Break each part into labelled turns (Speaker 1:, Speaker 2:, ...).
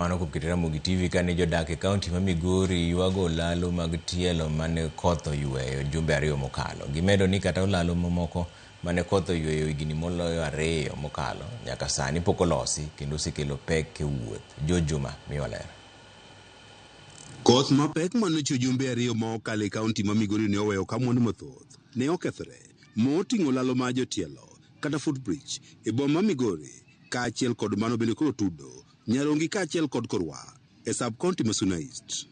Speaker 1: Mano kuom Ramogi TV kane jodak e kaunti ma Migori ywago olalo mag tielo mane koth oyweyo jumbe ariyo mokalo. Gimedo ni kata olalo mamoko mane koth oyweyo higni moloyo ariyo mokalo nyaka sani pok olosi kendo osekelo pek e wuoth. George Juma miwa ler.
Speaker 2: Koth mapek mane ochwe jumbe ariyo ma okalo e kaunti ma Migori ne oweyo ka mwandu mathoth ne okethore moting'o olalo mar jotielo kata footbridge e boma ma Migori kaachiel kod mano bende koro tudo Nyarongi kaachiel kod Korwa e sub county ma Suna East.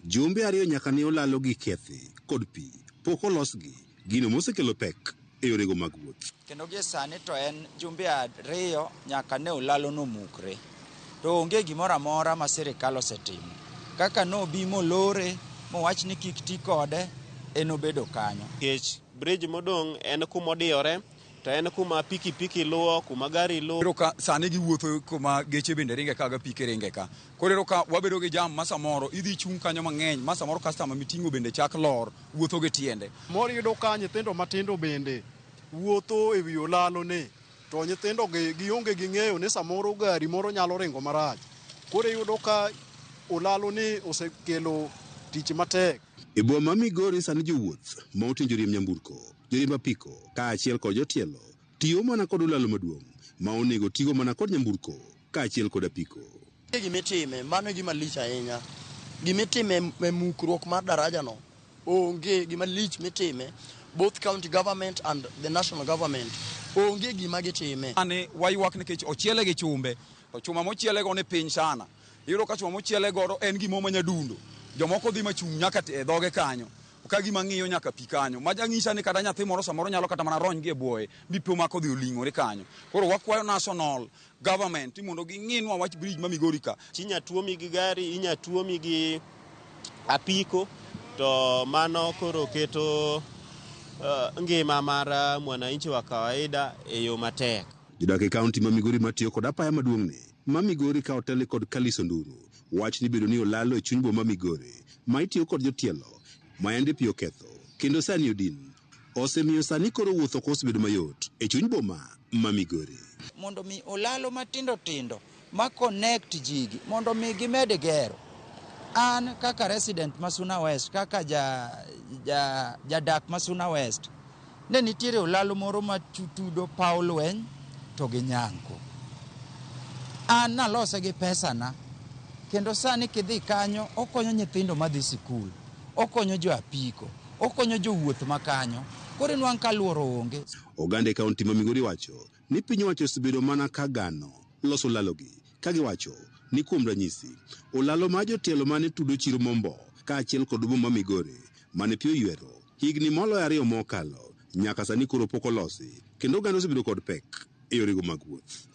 Speaker 2: Jumbe ariyo nyaka ne olalo gi kethi kod pi pok olosgi, gino mosekelo pek e yorego mag wuoth.
Speaker 3: Kendo gie sani to en jumbe ariyo nyaka ne olalo nomukre. To onge gimoro amora ma sirikal osetimo. Kaka nobi molore mowach ni kik ti kode, en obedo kanyo.
Speaker 4: Nikech bridge modong' en kumodiyore to en kuma pikipiki luwo, kuma gari luwo.
Speaker 5: Iyudo ka sani giwuotho kuma geche bende ringe ka ga apike ringe ka. Koro iyudo ka wabedo gi jam ma samoro idhi chung' kanyo mang'eny ma samoro customer miting'o bende chak lor wuotho gi tiende.
Speaker 6: Moro iyudo ka nyithindo matindo bende wuotho e wi olalo ni to nyithindo gi gionge gi ng'eyo ni samoro gari moro nyalo ringo marach. Koro iyudo ka olalo ni osekelo tich matek.
Speaker 2: E boma ma Migori sani jowuoth ma oting'o joriemb nyamburko, joriemb apiko kaachiel kod jotielo tiyo mana kod olalo maduong' ma onego tigo mana kod nyamburko kaachiel kod apiko.
Speaker 7: Gimitime mano e gima lich ahinya. Gimitime e mukruok mar daraja no onge gima lich mitime both county government and the national government onge gima gitime.
Speaker 5: Sani waywak nikech ochiele gi chumbe to chuma mochiele go ni piny sana. Iyudo ka chuma mochiele godo en gimoro ma nyadundo. Jomoko dhi machung' nyaka e dhoge kanyo ka gima ng'iyo nyaka pi kanyo. Ma nyisa ni kata nyathi moro samoro nyalo kata mana rony gi e buoye mi pi omako dhi oling'ore kanyo. Koro wakwayo national government ni mondo ging'inwa wach bridge ma Migori ka.
Speaker 4: Inya tuomi gi gari, inya tuomi gi apiko to mano koro keto ngima mar mwananchi wa kawaida e yo matek.
Speaker 2: Jodak e kaunti ma Migori matiyo kod apaya maduong'ni ma Migori ka otele kod Kalis Onduru wach ni bedo ni olalo e chuny boma Migori ma itiyo kod jotielo ma yande pi oketho kendo sani odin osemiyo sani koro wuoth ok osebedo mayot e chuny boma ma Migori.
Speaker 3: Mondo mi olalo matindo tindo ma connect jigi mondo mi gimed gero. An kaka resident ma Suna West, kaka jadak ma Suna West, ne nitiere olalo moro ma tudo paw lweny to gi Nyanko. An nalose gi pesana kendo sani kidhi kanyo okonyo nyithindo madhi sikul, okonyo jo apiko, okonyo jowuoth ma kanyo. Koro inwang' ka luoro onge.
Speaker 2: Oganda e kaunti ma Migori wacho ni piny owacho osebedo mana ka gano loso olalogi ka giwacho ni kuom ranyisi olalo mar jotielo mane tudo chiro Mombo kaachiel kod boma ma Migori mane pi oywero higni moloyo ariyo mokalo nyaka sani koro pok olosi kendo oganda osebedo kod pek e yorego mag wuoth.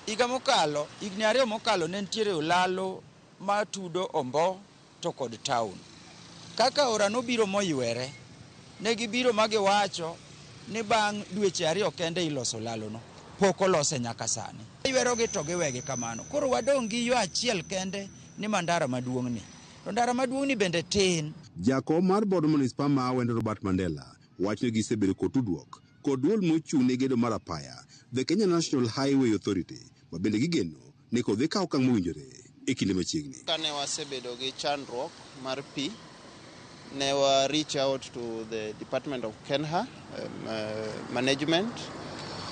Speaker 3: Higa mokalo, higni ariyo mokalo ne nitiere olalo matudo Ombo to kod town. Kaka aora nobiro moywere, ne gibiro ma giwacho ni bang' dweche ariyo kende iloso olalono. Pok olose nyaka sani. Ywerogi to giwegi kamano. Koro wadong' gi yo achiel kende ni ma ndara maduong'ni. To ndara maduong'ni bende tin.
Speaker 2: Jakom mar board manispaa ma Awendo Robert Mandela wacho ni gisebedo kod tudruok kod duol mochung' ne gedo mar apaya The Kenya National Highway Authority ma bende gigeno ni kod dhi kawo okang' mowinjore e kinde machiegni.
Speaker 4: Kane wasebedo gi chandruok mar pi, ne wa reach out to the Department of KeNHA management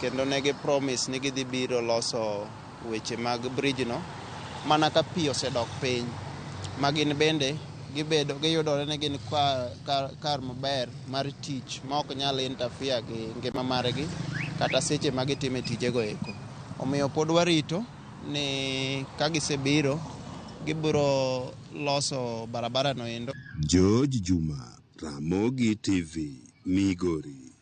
Speaker 4: kendo ne gi promise ni gidhi biro loso weche mag bridge no mana ka pi osedok piny ma gin bende gibedo giyudore ni gin kar maber mar tich ma ok nyal interfere gi ngima margi kata seche ma gitime tijego eko. Omiyo pod warito ni ka gisebiro gibiro loso barabara no endo.
Speaker 2: George Juma, Ramogi TV, Migori.